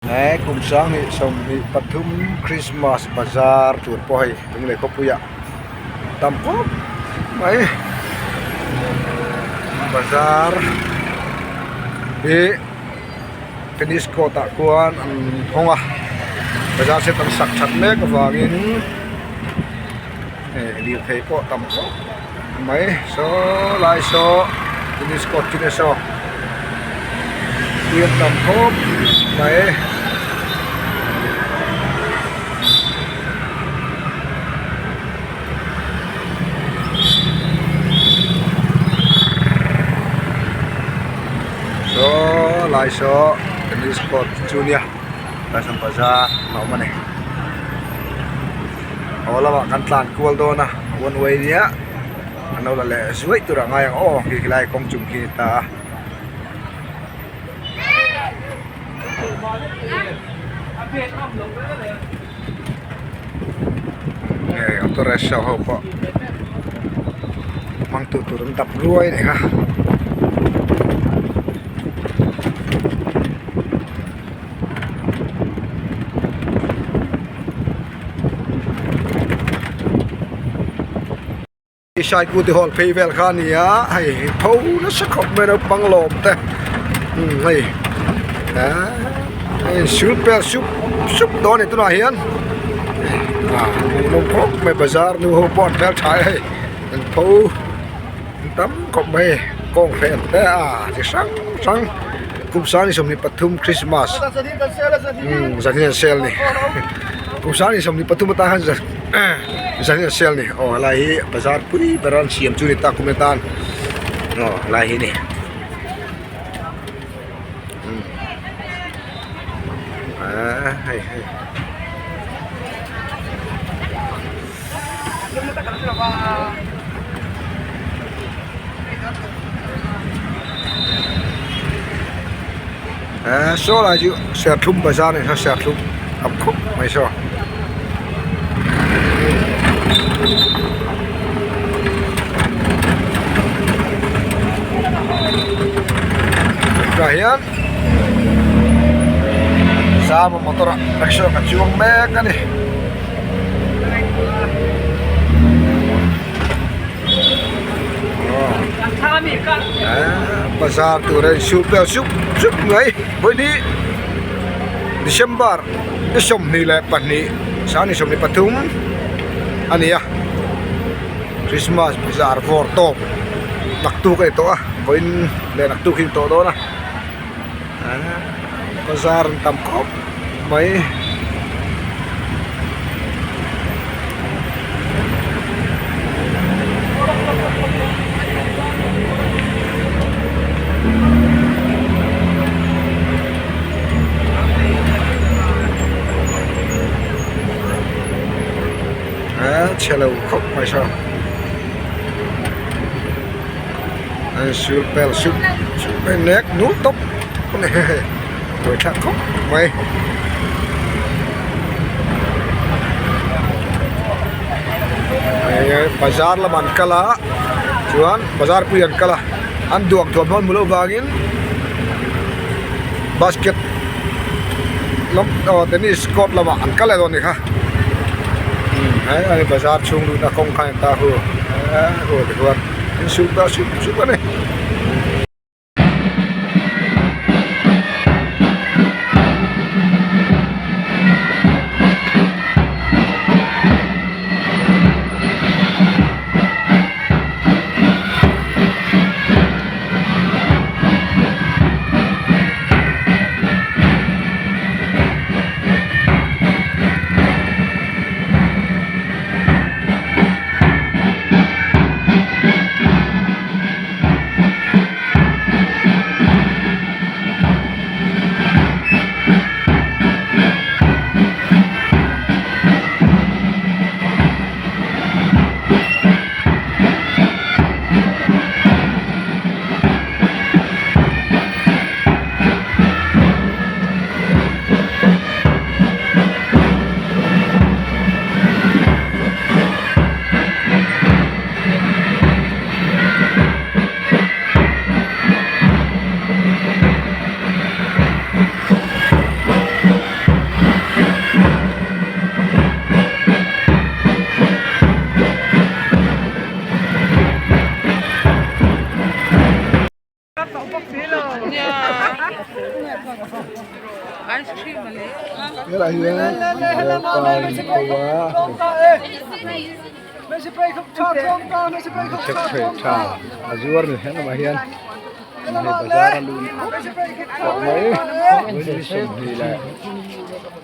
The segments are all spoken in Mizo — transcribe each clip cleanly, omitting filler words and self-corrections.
He kum 2023 Christmas bazar tur pawh hei Lunglei khawpuiah tam khawp mai bazar hi tennis court ah khuan an hawng a bazar set an sak that mek avangin hei lirthei pawh tam khawp mai saw lai saw tennis court chu ni saw tui a tam khawp mai. Saw lai saw tennis court chu nia tlai sawn bazar a awm a ni haw lamah kan tlan kual dawn a one way nia an lo la leh zuaih tur a ngai ang aw khi khilai kawng chung khi a ni ta a. Hei auto rickshaw ho pawh hmang tu tur an dap ruai a ni kha. Saikute hall phei vel kha a ni a hei tho nasa khawp mai naupang lawm te umm hei ahh hei sul pel sup sup dawn a ni tunah hian ah hmuhnawm khawp mai bazar nu ho pawh an hmeltha e hei an tho an tam khawp mai kawng hren te a chi hrang hrang kum 2023 Christmas umm zan hi an sale a ni kum 2023 atan khan zan zan hi an sale a ni aw helai hi bazar pui ber an siam chu a ni ta kum atan aw helai hi a ni umm ahh hei hei. Eee saw lai chu serthlum bazar a ni kha serthlum tam khawp mai saw. Tah hian zama motor ah rickshaw ka chuang mek a ni. Bazar tur a insuh vel sup sup mai vawiin hi December ni 22 2023 a ni a Christmas bazar vawr tawp naktuk a ni tawh a vawiin leh naktuk hi a ni tawh dawn a bazar an tam khawp mai. Chhe lo khawp mai saw a insul pel sup sup mai nek nul tawp a ni hei buaithlak khawp mai. Bazar lamah an kal a chuan bazar pui an kal a an duang thuam hmang hmuh loh vangin basket lam aw tennis court lamah an kal leh dawn a ni kha he a ni bazar chhung luhna kawng kha a ni ta hu aw tichuan insuih ta sup sup a ni. Helai hian pa in ko a thek tha a zuar ni helamah hian hei bazar a lun khawp tawh mai ni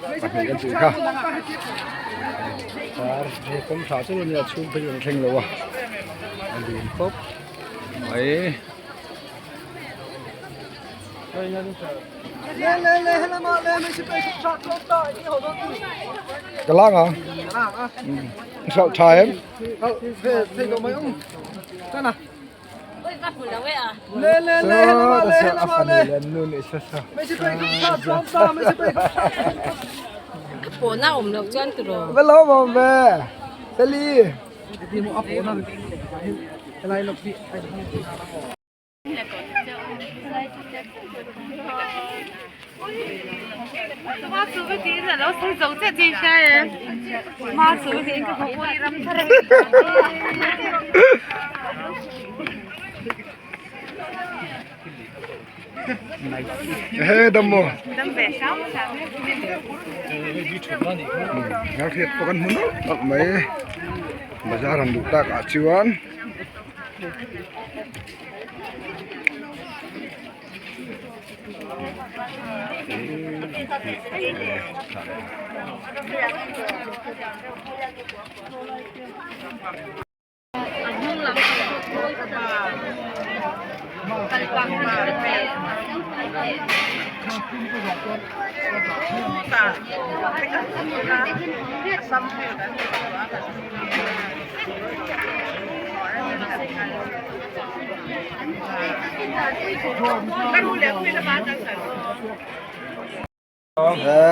22 kan tih kha car he kawng tha chu ania chhung phei chu an thleng lo a a lun khawp mai. Ka lang a hralh tha em He dam maw? Ngalhriat pawh kan hmu nawlh nawlh mai bazar han luh tak ah chuan.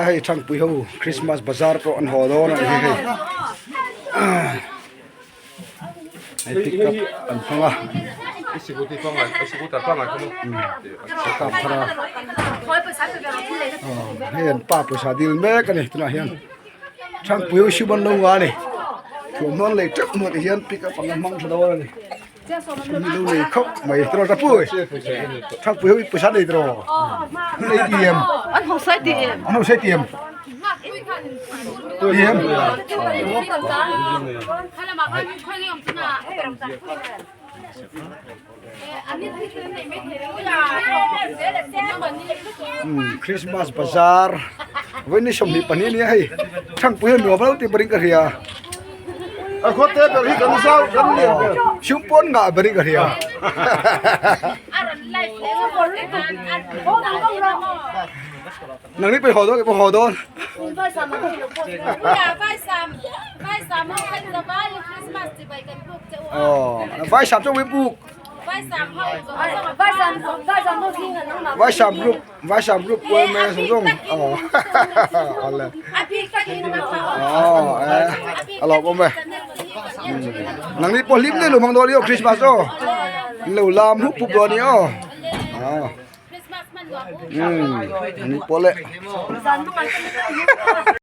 Hei thangpui ho Christmas bazar pawh an haw dawn a ni hei hei pick up an hmang a kap thar a hei an pa pawisa dil mek a ni tunah hian thangpui ho siam an lo nga a ni thuamhnaw an lei teuh hnuah te hian pick up an la hmang tha dawn a ni. Mi lo nei khawp mai tiraw ta pui thangpui ho hi pawisa nei tiraw an nei ti em an ho sai ti em an ho sai ti em ti em Christmas bazar vawiin 22 ania hei thangpui ho nuam lo tih parin ka hria. A khawte ber hi kan zau kan lian ber. Sum pawn ngah ber hi ka hria. Nang ni pawh haw dawn pawh haw dawn. Vai sam chu buk. Vai sam group. Vai sam group kual mai a zawng zawng awle aw e a lawm awm e nang ni pawh hlim deuh lo hmang dawn i aw Christmas aw in lo lam hup hup dawn i aw um nang ni pawh le.